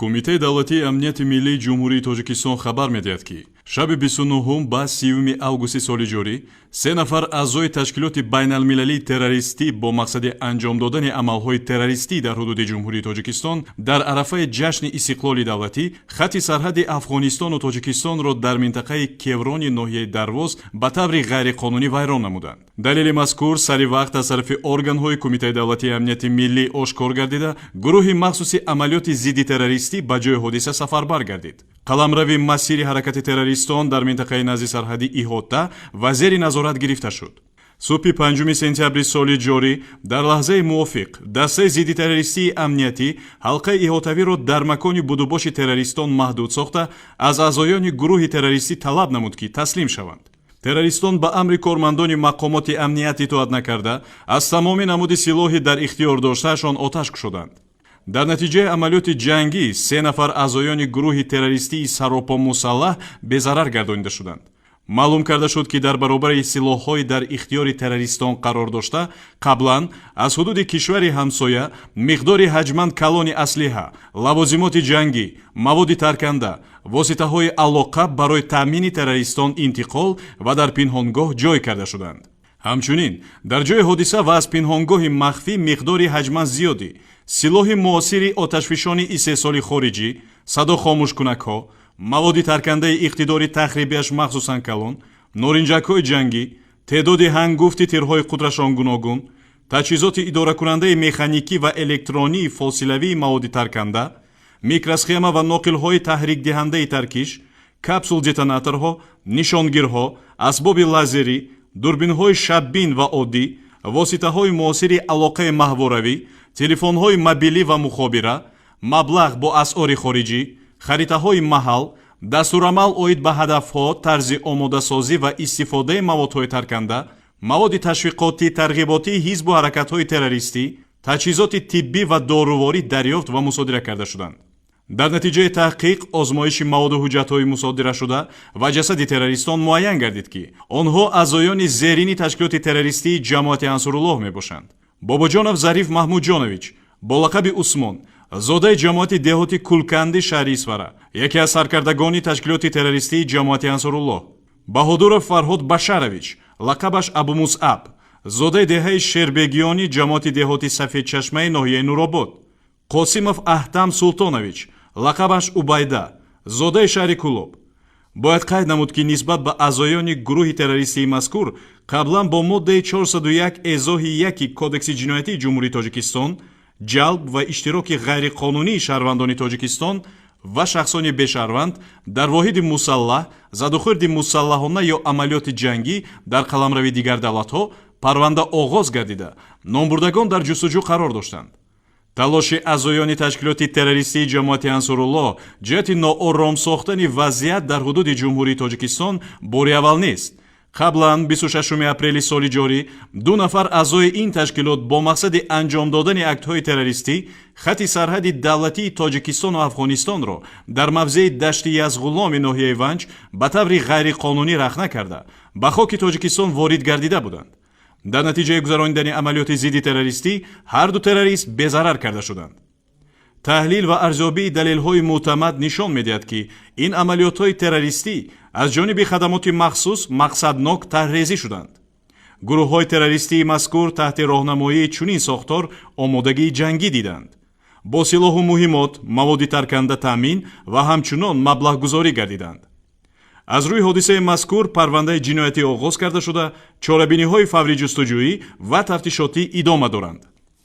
Кумитаи давлатии амнияти миллии Ҷумҳурии Тоҷикистон хабар медиҳад, ки шаби 29 ба 30 августи соли ҷорӣ се нафар аъзои ташкилоти байналмилалии террористӣ бо мақсади анҷом додани амалҳои террористӣ дар ҳудуди Ҷумҳурии Тоҷикистон дар арафаи ҷашни истиқлоли давлатӣ хатти сарҳади Афғонистону Тоҷикистонро дар минтақаи Кеврони ноҳияи Дарвоз ба таври ғайриқонунӣ вайрон намуданд. Далели мазкур сари вақт аз тарафи органҳои Кумитаи давлатии амнияти миллӣ ошкор гардида, гурӯҳи махсуси амалиёти зидди террористӣ ба ҷои ҳодиса сафарбар гардид. Қаламрави масири ҳаракати террористон дар минтақаи назди сарҳадӣ иҳота ва зери назорат гирифта шуд. Субҳи 5 сентябри соли ҷорӣ дар лаҳзаи мувофиқ дастаи зидди террористии амниятӣ ҳалқаи иҳотавиро дар макони будубоши террористон маҳдуд сохта, аз аъзоёни гурӯҳи террористӣ талаб намуд, ки таслим шаванд. Террористон ба амри кормандони мақомоти амният итоат накарда, аз тамоми намуди силоҳи дар ихтиёр доштаашон оташ кушоданд. Дар натиҷаи амалиёти ҷангӣ се нафар аъзоёни гурӯҳи террористии саропо мусаллаҳ безарар гардонида шуданд. Маълум карда шуд, ки дар баробари силоҳҳои дар ихтиёри террористон қарор дошта, қаблан аз ҳудуди кишвари ҳамсоя миқдори ҳаҷман калони аслиҳа, лавозимоти ҷангӣ, маводи тарканда, воситаҳои алоқа барои таъмини террористон интиқол ва дар пинҳонгоҳ ҷой карда шуданд. Ҳамчунин дар ҷои ҳодиса ва аз пинҳонгоҳи махфӣ миқдори ҳаҷман зиёди силоҳи муосири оташфишони истеҳсоли хориҷӣ, садохомӯшкунакҳо, маводи таркандаи иқтидори тахрибиаш махсусан калон, норинҷакҳои ҷангӣ, теъдоди ҳангуфти тирҳои қудрашон гуногун, таҷҳизоти идоракунандаи механикӣ ва электронии фосилавии маводи тарканда, микросхема ва ноқилҳои таҳрикдиҳандаи таркиш, капсул-детонаторҳо, нишонгирҳо, асбоби лазерӣ, дурбинҳои шаббин ва оддӣ, воситаҳои муосири алоқаи маҳворавӣ, телефонҳои мобилӣ ва мухобира, маблағ бо асъори хориҷӣ, харитаҳои маҳал, дастурамал оид ба ҳадафҳо, тарзи омодасозӣ ва истифодаи маводҳои тарканда, маводи ташвиқотӣ тарғиботии ҳизбу ҳаракатҳои террористӣ, таҷҳизоти тиббӣ ва доруворӣ дарёфт ва мусодира карда шуданд. Дар натиҷаи таҳқиқ, озмоиши маводу ҳуҷҷатҳои мусодирашуда ва ҷасади террористон муайян гардид, ки онҳо аъзоёни зерини ташкилоти террористии Ҷамоати Ансоруллоҳ мебошанд: Бобоҷонов Зариф Маҳмудҷонович бо лақаби Усмон, зодаи ҷамоати деҳоти Кулканди шаҳри Исфара, яке аз саркардагони ташкилоти террористии Ҷамоати Ансоруллоҳ; Баҳодуров Фарҳод Башарович, лақабаш Абумусаб, зодаи деҳаи Шербегиёни ҷамоати деҳоти Сафедчашмаи ноҳияи Нуробод; Қосимов Аҳтам Султонович, лақабаш Убайда, зодаи шаҳри Кӯлоб. Бояд қайд намуд, ки нисбат ба аъзоёни гурӯҳи террористии мазкур қаблан бо моддаи 401 эзоҳи 1 Кодекси ҷиноятии Ҷумҳурии Тоҷикистон, ҷалб ва иштироки ғайриқонунии шаҳрвандони Тоҷикистон ва шахсони бешаҳрванд дар воҳиди мусаллаҳ, задухӯрди мусаллаҳона ё амалиёти ҷангӣ дар қаламрави дигар давлатҳо парванда оғоз гардида, номбурдагон дар ҷустуҷӯ қарор доштанд. Талоши аъзоёни ташкилоти террористии Ҷамоати Ансоруллоҳ ҷиҳати ноором сохтани вазъият дар ҳудуди Ҷумҳурии Тоҷикистон бори аввал нест. Қаблан 26 апрели соли ҷорӣ ду нафар аъзои ин ташкилот бо мақсади анҷом додани актҳои террористӣ хатти сарҳади давлатии Тоҷикистону Афғонистонро дар мавзеи Дашти Язғуломи ноҳияи Ванҷ ба таври ғайриқонунӣ рахна карда, ба хоки Тоҷикистон ворид гардида буданд. Дар натиҷаи гузаронидани амалиёти зидди террористӣ ҳарду террорист безарар карда шуданд. Таҳлил ва арзёбии далелҳои мӯътамад нишон медиҳад, ки ин амалиётҳои террористӣ аз ҷониби хадамоти махсус мақсаднок тарҳрезӣ шуданд. Гурӯҳҳои террористии мазкур таҳти роҳнамоии чунин сохтор омодагии ҷангӣ диданд, бо силоҳу муҳимот, маводи тарканда таъмин ва ҳамчунон маблағгузорӣ гардиданд. Аз рӯи ҳодисаи мазкур парвандаи ҷиноятӣ оғоз карда шуда, чорабиниҳои фаври ҷустуҷӯӣ ва тафтишотӣ идома доранд.